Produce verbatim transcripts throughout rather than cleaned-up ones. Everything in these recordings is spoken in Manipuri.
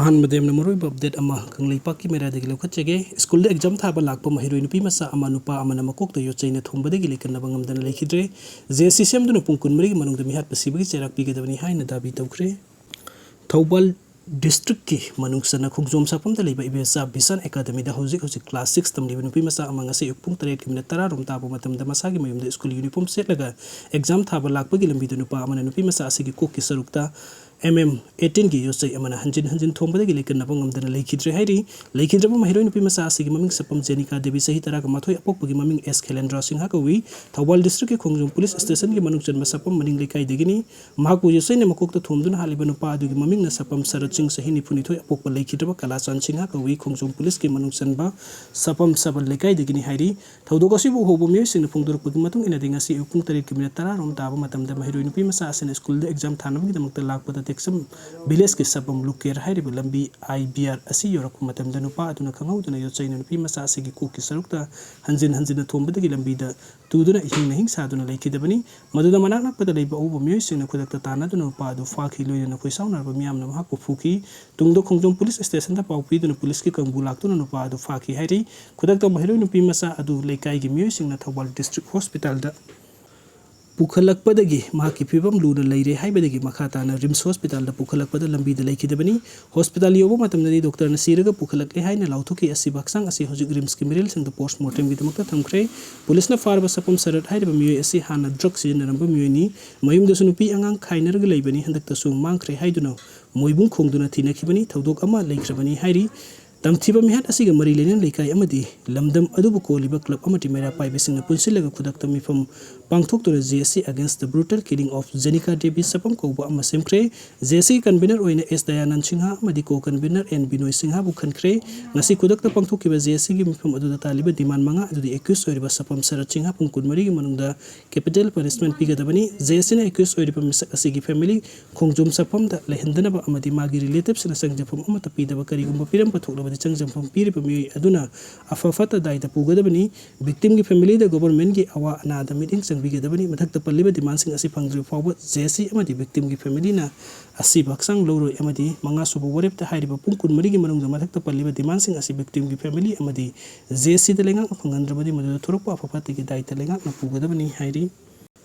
ꯑꯍꯥꯟꯕꯗ ꯌꯥꯝꯅ ꯃꯔꯨꯑꯣꯏꯕ ꯑꯞꯗꯦꯠ ꯑꯃ ꯀꯪꯂꯩꯄꯥꯛꯀꯤ ꯃꯩꯔꯥꯗꯒꯤ ꯂꯧꯈꯠꯆꯒꯦ꯫ ꯁ꯭ꯀꯨꯜꯗ ꯑꯦꯛꯖꯥꯝ ꯊꯥꯕ ꯂꯥꯛꯄ ꯃꯍꯩꯔꯣꯏ ꯅꯨꯄꯤ ꯃꯆꯥ ꯑꯃ ꯅꯨꯄꯥ ꯑꯃꯅ ꯃꯀꯣꯛꯇ ꯌꯣꯠꯆꯩꯅ ꯊꯣꯝꯕꯗꯒꯤ ꯂꯩꯀꯟꯅꯕ ꯉꯝꯗꯅ ꯂꯩꯈꯤꯗ꯭ꯔꯦ꯫ ꯖꯦ ꯑꯦꯁ ꯁꯤ ꯁꯦꯝꯗꯨꯅ ꯄꯨꯡ ꯀꯨꯟꯃꯔꯤꯒꯤ ꯃꯅꯨꯡꯗ ꯃꯤꯍꯥꯠꯄ ꯁꯤꯕꯒꯤ ꯆꯩꯔꯥꯛ ꯄꯤꯒꯗꯕꯅꯤ ꯍꯥꯏꯅ ꯗꯥꯕꯤ ꯇꯧꯈ꯭ꯔꯦ꯫ ꯊꯧꯕꯥꯜ ꯗꯤꯁꯇ꯭ꯔꯤꯛꯀꯤ ꯃꯅꯨꯡ ꯆꯟꯅ ꯈꯣꯡꯖꯣꯝ ꯁꯥꯐꯝꯗ ꯂꯩꯕ ꯏꯕꯦꯆꯥ ꯕꯤꯁꯥꯟ ꯑꯦꯀꯥꯗꯃꯤꯗ ꯍꯧꯖꯤꯛ ꯍꯧꯖꯤꯛ ꯀ꯭ꯂꯥꯁ ꯁꯤꯛꯁ ꯇꯝꯂꯤꯕ ꯅꯨꯄꯤ ꯃꯆꯥ ꯑꯃ ꯉꯁꯤ ꯑꯌꯨꯛ ꯄꯨꯡ ꯇꯔꯦꯠꯀꯤ ꯃꯤꯅꯤꯠ ꯇꯔꯥꯔꯣꯝ ꯇꯥꯕ ꯃꯇꯝꯗ ꯃꯁꯥꯒꯤ ꯃꯌꯨꯝꯗ ꯁ꯭ꯀꯨꯜ ꯌꯨꯅꯤꯐꯣꯔꯝ ꯁꯦꯠꯂꯒ ꯑꯦꯛꯖꯥꯝ ꯊꯥꯕ ꯂꯥꯛꯄꯒꯤ ꯂꯝꯕꯤꯗ ꯅꯨꯄꯥ ꯑꯃꯅ ꯅꯨꯄꯤ ꯃꯆꯥ ꯑꯁꯤꯒꯤ ꯀꯣꯛꯀꯤ ꯁꯔꯨꯛꯇ ꯑꯦꯝ ꯑꯦꯝ ꯑꯩꯠꯇꯤꯟꯒꯤ ꯌꯣꯠꯆꯩ ꯑꯃꯅ ꯍꯟꯖꯤꯟ ꯍꯟꯖꯤꯟ ꯊꯣꯝꯕꯗꯒꯤ ꯂꯩꯀꯟꯅꯕ ꯉꯝꯗꯅ ꯂꯩꯈꯤꯗ꯭ꯔꯦ ꯍꯥꯏꯔꯤ꯫ ꯂꯩꯈꯤꯗ꯭ꯔꯕ ꯃꯍꯩꯔꯣꯏ ꯅꯨꯄꯤ ꯃꯆꯥ ꯑꯁꯤꯒꯤ ꯃꯃꯤꯡ ꯁꯄꯝ ꯖꯦꯅꯤꯀꯥ ꯗꯦꯕꯤ, ꯆꯍꯤ ꯇꯔꯥꯒ ꯃꯥꯊꯣꯏ, ꯑꯄꯣꯛꯄꯒꯤ ꯃꯃꯤꯡ ꯑꯦꯁ ꯈꯦꯂꯦꯟꯗ꯭ꯔ ꯁꯤꯡꯍ ꯀꯧꯏ꯫ ꯊꯧꯕꯥꯜ ꯗꯤꯁꯇ꯭ꯔꯤꯛꯀꯤ ꯈꯣꯡꯖꯣꯝ ꯄꯨꯂꯤꯁ ꯁ꯭ꯇꯦꯁꯟꯒꯤ ꯃꯅꯨꯡ ꯆꯟꯕ ꯁꯄꯝ ꯃꯅꯤꯡ ꯂꯩꯀꯥꯏꯗꯒꯤꯅꯤ꯫ ꯃꯍꯥꯛꯄꯨ ꯌꯣꯠꯆꯩꯅ ꯃꯀꯣꯛꯇ ꯊꯣꯝꯗꯨꯅ ꯍꯥꯠꯂꯤꯕ ꯅꯨꯄꯥ ꯑꯗꯨꯒꯤ ꯃꯃꯤꯡꯅ ꯁꯄꯝ ꯁꯔꯠ ꯁꯤꯡ, ꯆꯍꯤ ꯅꯤꯐꯨꯅꯤꯊꯣꯏ, ꯑꯄꯣꯛꯄ ꯂꯩꯈꯤꯗ꯭ꯔꯕ ꯀꯂꯥꯆꯥꯟ ꯁꯤꯡꯍ ꯀꯧꯏ꯫ ꯈꯣꯡꯖꯣꯝ ꯄꯨꯂꯤꯁꯀꯤ ꯃꯅꯨꯡ ꯆꯟꯕ ꯁꯄꯝ ꯁꯕꯜ ꯂꯩꯀꯥꯏꯗꯒꯤꯅꯤ ꯍꯥꯏꯔꯤ꯫ ꯊꯧꯗꯣꯛ ꯑꯁꯤꯕꯨ ꯎꯍꯧꯕ ꯃꯤꯑꯣꯏꯁꯤꯡꯅ ꯐꯣꯡꯗꯣꯔꯛꯄꯒꯤ ꯃꯇꯨꯡ ꯏꯟꯅꯗꯤ, ꯉꯁꯤ ꯑꯌꯨꯛ ꯄꯨꯡ ꯇꯔꯦꯠꯀꯤ ꯃꯤꯅꯤꯠ ꯇꯔꯥꯔꯣꯝ ꯇꯥꯕ ꯃꯇꯝꯗ ꯃꯍꯩꯔꯣꯏ ꯅꯨꯄꯤ ꯃꯆꯥ ꯑꯁꯤꯅ ꯁ꯭ꯀꯨꯜꯗ ꯑꯦꯛꯖꯥꯝ ꯊꯥꯅꯕꯒꯤꯗꯃꯛꯇ ꯂꯥꯛꯄꯗ ꯇꯦꯛꯁꯝ ꯚꯤꯂꯦꯖꯀꯤ ꯁꯄꯝ ꯂꯨꯀꯦꯔ ꯍꯥꯏꯔꯤꯕ ꯂꯝꯕꯤ ꯑꯥꯏ ꯕꯤ ꯑꯥꯔ ꯑꯁꯤ ꯌꯧꯔꯛꯄ ꯃꯇꯝꯗ ꯅꯨꯄꯥ ꯑꯗꯨꯅ ꯈꯪꯍꯧꯗꯅ ꯌꯣꯠꯆꯩꯅ ꯅꯨꯄꯤ ꯃꯆꯥ ꯑꯁꯤꯒꯤ ꯀꯣꯛꯀꯤ ꯁꯔꯨꯛꯇ ꯍꯟꯖꯤꯟ ꯍꯟꯖꯤꯟꯅ ꯊꯣꯝꯕꯗꯒꯤ ꯂꯝꯕꯤꯗ ꯇꯨꯗꯨꯅ ꯏꯍꯤꯡ ꯅꯥꯍꯤꯡ ꯁꯥꯗꯨꯅ ꯂꯩꯈꯤꯗꯕꯅꯤ꯫ ꯃꯗꯨꯗ ꯃꯅꯥꯛ ꯅꯛꯄꯗ ꯂꯩꯕ ꯑꯎꯕ ꯃꯤꯑꯣꯏꯁꯤꯡꯅ ꯈꯨꯗꯛꯇ ꯇꯥꯟꯅꯗꯨꯅ ꯅꯨꯄꯥ ꯑꯗꯨ ꯐꯥꯈꯤ꯫ ꯂꯣꯏꯅꯅ ꯈꯣꯏꯁꯥꯎꯅꯔꯕ ꯃꯤꯌꯥꯝꯅ ꯃꯍꯥꯛꯄꯨ ꯐꯨꯈꯤ꯫ ꯇꯨꯡꯗ ꯈꯣꯡꯖꯣꯝ ꯄꯨꯂꯤꯁ ꯁ꯭ꯇꯦꯁꯟꯗ ꯄꯥꯎ ꯄꯤꯗꯨꯅ ꯄꯨꯂꯤꯁꯀꯤ ꯀꯥꯡꯕꯨ ꯂꯥꯛꯇꯨꯅ ꯅꯨꯄꯥ ꯑꯗꯨ ꯐꯥꯈꯤ ꯍꯥꯏꯔꯤ꯫ ꯈꯨꯗꯛꯇ ꯃꯍꯩꯔꯣꯏ ꯅꯨꯄꯤ ꯃꯆꯥ ꯑꯗꯨ ꯂꯩꯀꯥꯏꯒꯤ ꯃꯤꯑꯣꯏꯁꯤꯡꯅ ꯊꯧꯕꯥꯜ ꯗꯤꯁꯇ꯭ꯔꯤꯛ ꯍꯣꯁꯄꯤꯇꯥꯜꯗ ꯄꯨꯈꯠꯂꯛꯄꯗꯒꯤ ꯃꯍꯥꯛꯀꯤ ꯐꯤꯕꯝ ꯂꯨꯅ ꯂꯩꯔꯦ ꯍꯥꯏꯕꯗꯒꯤ ꯃꯈꯥ ꯇꯥꯅ ꯔꯤꯝꯁ ꯍꯣꯁꯄꯤꯇꯥꯜꯗ ꯄꯨꯈꯠꯂꯛꯄꯗ ꯂꯝꯕꯤꯗ ꯂꯩꯈꯤꯗꯕꯅꯤ꯫ ꯍꯣꯁꯄꯤꯇꯥꯜ ꯌꯧꯕ ꯃꯇꯝꯗꯗꯤ ꯗꯣꯛꯇꯔꯅ ꯁꯤꯔꯒ ꯄꯨꯈꯠꯂꯛꯂꯦ ꯍꯥꯏꯅ ꯂꯥꯎꯊꯣꯛꯈꯤ꯫ ꯑꯁꯤꯕ ꯍꯛꯆꯥꯡ ꯑꯁꯤ ꯍꯧꯖꯤꯛ ꯔꯤꯝꯁꯀꯤ ꯃꯤꯔꯦꯜꯁꯪꯗ ꯄꯣꯁꯠꯃꯣꯔꯇꯦꯝꯒꯤꯗꯃꯛꯇ ꯊꯝꯈ꯭ꯔꯦ꯫ ꯄꯨꯂꯤꯁꯅ ꯐꯥꯔꯕ ꯁꯄꯝ ꯁꯔꯠ ꯍꯥꯏꯔꯤꯕ ꯃꯤꯑꯣꯏ ꯑꯁꯤ ꯍꯥꯟꯅ ꯗ꯭ꯔꯒ ꯁꯤꯖꯤꯟꯅꯔꯝꯕ ꯃꯤꯑꯣꯏꯅꯤ꯫ ꯃꯌꯨꯝꯗꯁꯨ ꯅꯨꯄꯤ ꯑꯉꯥꯡ ꯈꯥꯏꯅꯔꯒ ꯂꯩꯕꯅꯤ꯫ ꯍꯟꯗꯛꯇꯁꯨ ꯃꯥꯡꯈ꯭ꯔꯦ ꯍꯥꯏꯗꯨꯅ ꯃꯣꯏꯕꯨꯡ ꯈꯣꯡꯗꯨꯅ ꯊꯤꯅꯈꯤꯕꯅꯤ꯫ ꯊꯧꯗꯣꯛ ꯑꯃ ꯂꯩꯈ꯭ꯔꯕꯅꯤ ꯍꯥꯏꯔꯤ꯫ ꯇꯝꯊꯤꯕ ꯃꯤꯍꯥꯠ ꯑꯁꯤꯒ ꯃꯔꯤ ꯂꯩꯅꯅ ꯂꯩꯀꯥꯏ ꯑꯃꯗꯤ ꯂꯝꯗꯝ ꯑꯗꯨꯕꯨ ꯀꯣꯜꯂꯤꯕ ꯀ꯭ꯂꯕ ꯑꯃꯗꯤ ꯃꯩꯔꯥ ꯄꯥꯏꯕꯁꯤꯡꯅ ꯄꯨꯟꯁꯤꯜꯂꯒ ꯈꯨꯗꯛꯇ ꯃꯤꯐꯝ ꯄꯥꯡꯊꯣꯛꯇꯨꯅ J S C against the brutal killing of Jenika Devi ꯁꯄꯝ ꯀꯧꯕ ꯑꯃ ꯁꯦꯝꯈ꯭ꯔꯦ꯫ ꯖꯦ ꯑꯦꯁ ꯁꯤꯒꯤ ꯀꯟꯚꯤꯅꯔ ꯑꯣꯏꯅ ꯑꯦꯁ ꯗꯌꯥꯅꯟ ꯁꯤꯡꯍ ꯑꯃꯗꯤ ꯀꯣ ꯀꯟꯚꯤꯅꯔ ꯑꯦꯟ ꯕꯤꯅꯣꯏ ꯁꯤꯡꯍꯕꯨ ꯈꯟꯈ꯭ꯔꯦ꯫ ꯉꯁꯤ ꯈꯨꯗꯛꯇ ꯄꯥꯡꯊꯣꯛꯈꯤꯕ ꯖꯦ ꯑꯦꯁ ꯁꯤꯒꯤ ꯃꯤꯐꯝ ꯑꯗꯨꯗ ꯇꯥꯜꯂꯤꯕ ꯗꯤꯃꯥꯟ ꯃꯉꯥ ꯑꯗꯨꯗꯤ ꯑꯦꯀ꯭ꯌꯨꯁ ꯑꯣꯏꯔꯤꯕ ꯁꯄꯝ ꯁꯔꯠ ꯁꯤꯡꯍ ꯄꯨꯡ ꯀꯨꯟꯃꯔꯤꯒꯤ ꯃꯅꯨꯡꯗ ꯀꯦꯄꯤꯇꯦꯜ ꯄꯅꯤꯁꯃꯦꯟ ꯄꯤꯒꯗꯕꯅꯤ꯫ ꯖꯦ ꯑꯦꯁ ꯁꯤꯅ ꯑꯦꯀ꯭ꯌꯨꯁ ꯑꯣꯏꯔꯤꯕ ꯃꯤꯁꯛ ꯑꯁꯤꯒꯤ ꯐꯦꯃꯤꯂꯤ ꯈꯣꯡꯖꯣꯝ ꯁꯄꯝꯗ ꯂꯩꯍꯟꯗꯅꯕ ꯑꯃꯗꯤ ꯃꯥꯒꯤ ꯔꯤꯂꯦꯇꯤꯚꯁꯤꯡꯅ ꯆꯪꯖꯐꯝ ꯑꯃꯠꯇ ꯄꯤꯗꯕ ꯀꯔꯤꯒꯨꯝꯕ ꯄꯤꯔꯝꯕ ꯊꯣꯛꯂꯕ ꯆꯪꯖꯐꯝ ꯄꯤꯔꯤꯕ ꯃꯤꯑꯣꯏ ꯑꯗꯨꯅ ꯑꯐ ꯐꯠꯇ ꯗꯥꯏꯇ ꯄꯨꯒꯗꯕꯅꯤ꯫ Victimꯒꯤ familyꯗ governmentꯀꯤ ꯑꯋꯥ ꯑꯅꯥꯗ ꯃꯤꯠꯌꯦꯡ ꯆꯪꯕꯤꯒꯗꯕꯅꯤ꯫ ꯃꯊꯛꯇ ꯄꯜꯂꯤꯕ demandꯁꯤꯡ ꯑꯁꯤ ꯐꯪꯗ꯭ꯔꯤꯕ ꯐꯥꯎꯕ JAC ꯑꯃꯗꯤ victimꯒꯤ familyꯅ ꯑꯁꯤꯕ ꯍꯛꯆꯥꯡ ꯂꯧꯔꯣꯏ ꯑꯃꯗꯤ ꯃꯉꯥꯁꯨꯕ ꯋꯥꯔꯦꯞꯇ ꯍꯥꯏꯔꯤꯕ ꯄꯨꯡ ꯀꯨꯟꯃꯔꯤꯒꯤ ꯃꯅꯨꯡꯗ ꯃꯊꯛꯇ ꯄꯜꯂꯤꯕ demandꯁꯤꯡ ꯑꯁꯤ victimꯒꯤ family ꯑꯃꯗꯤ JACꯗ ꯂꯩꯉꯥꯛꯅ ꯐꯪꯍꯟꯗ꯭ꯔꯕꯗꯤ ꯃꯗꯨꯗ ꯊꯣꯔꯛꯄ ꯑꯐ ꯐꯠꯇꯒꯤ ꯗꯥꯏꯇ ꯂꯩꯉꯥꯛꯅ ꯄꯨꯒꯗꯕꯅꯤ ꯍꯥꯏꯔꯤ꯫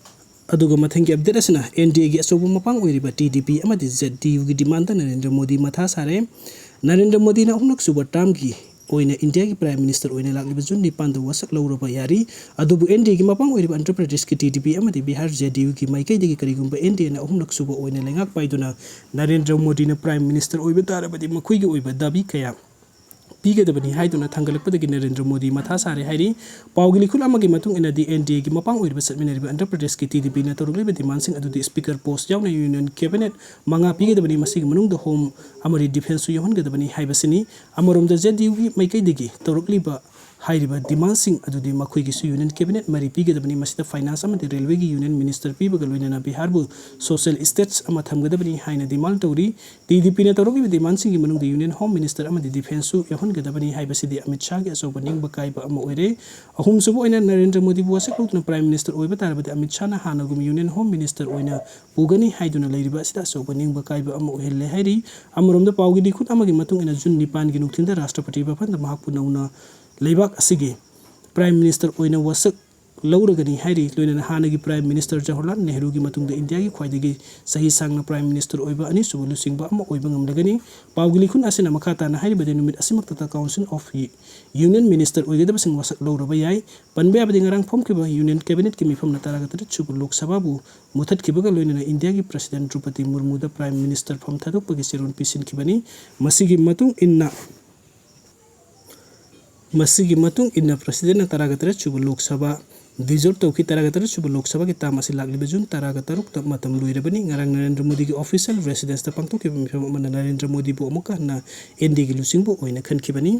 ꯑꯗꯨꯒ ꯃꯊꯪꯒꯤ update ꯑꯁꯤꯅ NDAꯒꯤ ꯑꯆꯧꯕ ꯃꯄꯥꯡ ꯑꯣꯏꯔꯤꯕ TDP ꯑꯃꯗꯤ ZDUꯒꯤ demandꯇ ꯅꯔꯦꯟꯗ꯭ꯔ ꯃꯣꯗꯤ ꯃꯊꯥ ꯁꯥꯔꯦ꯫ ꯅꯔꯦꯟꯗ꯭ꯔ ꯃꯣꯗꯤꯅ ꯑꯍꯨꯝꯂꯛ ꯁꯨꯕ termꯒꯤ ꯑꯣꯏꯅ ꯏꯟꯗꯤꯌꯥꯒꯤ Prime Minister ꯑꯣꯏꯅ ꯂꯥꯛꯂꯤꯕ ꯖꯨꯟ ꯅꯤꯄꯥꯟꯗ ꯋꯥꯁꯛ ꯂꯧꯔꯕ ꯌꯥꯔꯤ꯫ ꯑꯗꯨꯕꯨ NDAꯒꯤ ꯃꯄꯥꯡ ꯑꯣꯏꯔꯤꯕ ꯑꯟꯙ꯭ꯔ ꯄ꯭ꯔꯗꯦꯁꯀꯤ TDP ꯑꯃꯗꯤ ꯕꯤꯍꯥꯔ JDUꯒꯤ ꯃꯥꯏꯀꯩꯗꯒꯤ ꯀꯔꯤꯒꯨꯝꯕ NDAꯅ ꯑꯍꯨꯝꯂꯛ ꯁꯨꯕ ꯑꯣꯏꯅ ꯂꯩꯉꯥꯛ ꯄꯥꯏꯗꯨꯅ ꯅꯔꯦꯟꯗ꯭ꯔ ꯃꯣꯗꯤꯅ Prime Minister ꯑꯣꯏꯕ ꯇꯥꯔꯕꯗꯤ ꯃꯈꯣꯏꯒꯤ ꯑꯣꯏꯕ ꯗꯥꯕꯤ ꯀꯌꯥ ꯄꯤꯒꯗꯕꯅꯤ ꯍꯥꯏꯗꯨꯅ ꯊꯥꯡꯒꯠꯂꯛꯄꯗꯒꯤ ꯅꯔꯦꯟꯗ꯭ꯔ ꯃꯣꯗꯤ ꯃꯊꯥ ꯁꯥꯔꯦ ꯍꯥꯏꯔꯤ꯫ ꯄꯥꯎꯒꯤ ꯂꯤꯈꯨꯜ ꯑꯃꯒꯤ ꯃꯇꯨꯡ ꯏꯟꯅꯗꯤ NDAꯒꯤ ꯃꯄꯥꯡ ꯑꯣꯏꯔꯤꯕ ꯆꯠꯃꯤꯟꯅꯔꯤꯕ ꯑꯟꯙ꯭ꯔ ꯄ꯭ꯔꯗꯦꯁꯀꯤ TDPꯅ ꯇꯧꯔꯛꯂꯤꯕ demandꯁꯤꯡ ꯑꯗꯨꯗꯤ Speaker post ꯌꯥꯎꯅ Union Cabinet ꯃꯉꯥ ꯄꯤꯒꯗꯕꯅꯤ, ꯃꯁꯤꯒꯤ ꯃꯅꯨꯡꯗ Home ꯑꯃꯗꯤ Defenceꯁꯨ ꯌꯥꯎꯍꯟꯒꯗꯕꯅꯤ ꯍꯥꯏꯕꯁꯤꯅꯤ꯫ ꯑꯃꯔꯣꯝꯗ ZDUꯒꯤ ꯃꯥꯏꯀꯩꯗꯒꯤ ꯇꯧꯔꯛꯂꯤꯕ ꯍꯥꯏꯔꯤꯕ demandꯁꯤꯡ ꯑꯗꯨꯗꯤ ꯃꯈꯣꯏꯒꯤꯁꯨ Union Cabinet ꯃꯔꯤ ꯄꯤꯒꯗꯕꯅꯤ, ꯃꯁꯤꯗ Finance ꯑꯃꯗꯤ Railwayꯒꯤ Union Minister ꯄꯤꯕꯒ ꯂꯣꯏꯅꯅ ꯕꯤꯍꯥꯔꯕꯨ social status ꯑꯃ ꯊꯝꯒꯗꯕꯅꯤ ꯍꯥꯏꯅ demand ꯇꯧꯔꯤ꯫ TDPꯅ ꯇꯧꯔꯛꯂꯤꯕ demandꯁꯤꯡꯒꯤ ꯃꯅꯨꯡꯗ Union Home Minister ꯑꯃꯗꯤ Defenceꯁꯨ ꯌꯥꯎꯍꯟꯒꯗꯕꯅꯤ ꯍꯥꯏꯕꯁꯤꯗꯤ ꯑꯃꯤꯠ ꯁꯥꯍꯒꯤ ꯑꯆꯧꯕ ꯅꯤꯡꯕ ꯀꯥꯏꯕ ꯑꯃ ꯑꯣꯏꯔꯦ꯫ ꯑꯍꯨꯝꯁꯨꯕ ꯑꯣꯏꯅ ꯅꯔꯦꯟꯗ꯭ꯔ ꯃꯣꯗꯤꯕꯨ ꯋꯥꯁꯛ ꯂꯧꯗꯨꯅ Prime Minister ꯑꯣꯏꯕ ꯇꯥꯔꯕꯗꯤ ꯑꯃꯤꯠ ꯁꯥꯍꯅ ꯍꯥꯟꯅꯒꯨꯝ Union Home Minister ꯑꯣꯏꯅ ꯄꯨꯒꯅꯤ ꯍꯥꯏꯗꯨꯅ ꯂꯩꯔꯤꯕ ꯑꯁꯤꯗ ꯑꯆꯧꯕ ꯅꯤꯡꯕ ꯀꯥꯏꯕ ꯑꯃ ꯑꯣꯏꯍꯜꯂꯦ ꯍꯥꯏꯔꯤ꯫ ꯑꯃꯔꯣꯝꯗ ꯄꯥꯎꯒꯤ ꯂꯤꯈꯨꯠ ꯑꯃꯒꯤ ꯃꯇꯨꯡ ꯏꯟꯅ ꯖꯨꯟ ꯅꯤꯄꯥꯟꯒꯤ ꯅꯨꯡꯊꯤꯜꯗ ꯔꯥꯁꯇ꯭ꯔꯄꯇꯤ ꯚꯕꯟꯗ ꯃꯍꯥꯛꯄꯨ ꯅꯧꯅ ꯂꯩꯕꯥꯛ ꯑꯁꯤꯒꯤ Prime Minister ꯑꯣꯏꯅ ꯋꯥꯁꯛ ꯂꯧꯔꯒꯅꯤ ꯍꯥꯏꯔꯤ꯫ ꯂꯣꯏꯅꯅ ꯍꯥꯟꯅꯒꯤ Prime Minister ꯖꯋꯥꯍꯔꯂꯥꯜ ꯅꯦꯍꯔꯨꯒꯤ ꯃꯇꯨꯡꯗ ꯏꯟꯗꯤꯌꯥꯒꯤ ꯈ꯭ꯋꯥꯏꯗꯒꯤ ꯆꯍꯤ ꯁꯥꯡꯅ Prime Minister ꯑꯣꯏꯕ ꯑꯅꯤꯁꯨꯕ ꯂꯨꯆꯤꯡꯕ ꯑꯃ ꯑꯣꯏꯕ ꯉꯝꯂꯒꯅꯤ꯫ ꯄꯥꯎꯒꯤ ꯂꯤꯈꯨꯟ ꯑꯁꯤꯅ ꯃꯈꯥ ꯇꯥꯅ ꯍꯥꯏꯔꯤꯕꯗꯤ ꯅꯨꯃꯤꯠ ꯑꯁꯤꯃꯛꯇꯗ Council of Union Minister ꯑꯣꯏꯒꯗꯕꯁꯤꯡ ꯋꯥꯁꯛ ꯂꯧꯔꯕ ꯌꯥꯏ꯫ ꯄꯟꯕ ꯌꯥꯕꯗꯤ ꯉꯔꯥꯡ ꯐꯝꯈꯤꯕ Union Cabinetꯀꯤ ꯃꯤꯐꯝꯅ ꯇꯔꯥꯒ ꯇꯔꯦꯠ ꯁꯨꯕ ꯂꯣꯛ ꯁꯚꯥꯕꯨ ꯃꯨꯊꯠꯈꯤꯕꯒ ꯂꯣꯏꯅꯅ ꯏꯟꯗꯤꯌꯥꯒꯤ President ꯗ꯭ꯔꯧꯄꯗꯤ ꯃꯨꯔꯃꯨꯗ Prime Minister ꯐꯝ ꯊꯥꯗꯣꯛꯄꯒꯤ ꯆꯦꯔꯣꯜ ꯄꯤꯁꯤꯟꯈꯤꯕꯅꯤ꯫ ꯃꯁꯤꯒꯤ ꯃꯇꯨꯡ ꯏꯟꯅ ꯃꯁꯤꯒꯤ ꯃꯇꯨꯡ ꯏꯟꯅ Presidentꯅ ꯇꯔꯥꯒ ꯇꯔꯦꯠ ꯁꯨꯕ ꯂꯣꯛ ꯁꯚꯥ dissolve ꯇꯧꯈꯤ꯫ ꯇꯔꯥꯒ ꯇꯔꯦꯠ ꯁꯨꯕ ꯂꯣꯛ ꯁꯚꯥꯒꯤ term ꯑꯁꯤ ꯂꯥꯛꯂꯤꯕ ꯖꯨꯟ ꯇꯔꯥꯒ ꯇꯔꯨꯛꯇ ꯃꯇꯝ ꯂꯣꯏꯔꯕꯅꯤ꯫ ꯉꯔꯥꯡ ꯅꯔꯦꯟꯗ꯭ꯔ ꯃꯣꯗꯤꯒꯤ official residenceꯇ ꯄꯥꯡꯊꯣꯛꯈꯤꯕ ꯃꯤꯐꯝ ꯑꯃꯅ ꯅꯔꯦꯟꯗ꯭ꯔ ꯃꯣꯗꯤꯕꯨ ꯑꯃꯨꯛꯀ ꯍꯟꯅ NDAꯒꯤ ꯂꯨꯆꯤꯡꯕ ꯑꯣꯏꯅ ꯈꯟꯈꯤꯕꯅꯤ꯫